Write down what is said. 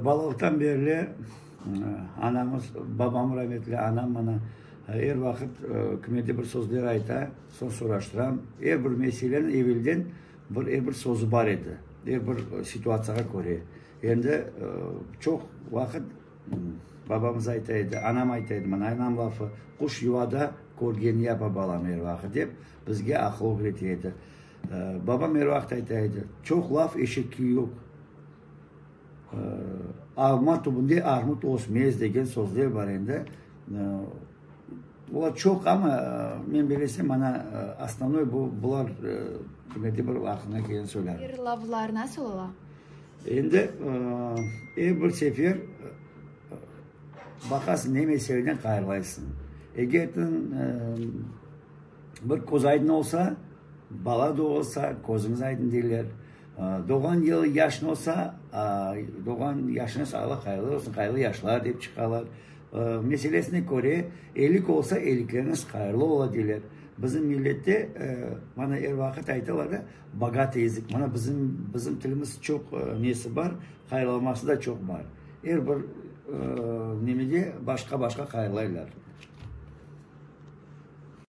Balalıqtan berli anamız, babam rametli, anam maña er vaqıt kimerde bir sözler ayta, soñ soraştıram. Er bir meseleniñ evelden bir er bir sözü bar edi, er bir situatsiyağa köre. Endi çoq vaqıt babamız ayta edi, anam ayta edi maña, anam lafı, Quş yuvada körgenini yapa balam er vaqıt, dep bizge aqıl ögrete edi. Babam er vaqıt ayta edi, Çoq laf eşekke yük. Alma tübünde armut ösmez degen sözler bar endi. Olar çoq, amma men bilesem, mana osnovnoy bu bular kimerde bir aqlıma kelgen söylerim. Hayırlavlar nasıl ola? Endi er bir sefer baqasıñ ne meseleden hayırlaysıñ. Eger bir köz aydın olsa, bala doğulsa, közüñiz aydın deyler. Doğğan yıl yaşın olsa, doğğan yaşıñız Alla hayırlı olsun, hayırlı yaşlar dep çıqalar. Meselesine köre, elik olsa, elikleriñiz hayırlı ola deyler. Bizim millette, mana er vaqıt aytalar da, bogatый язık, mana bizim, bizim tilimiz çoq nesi bar, hayırlaması da çoq bar. Er bir nemede başqa-başqa hayırlaylar.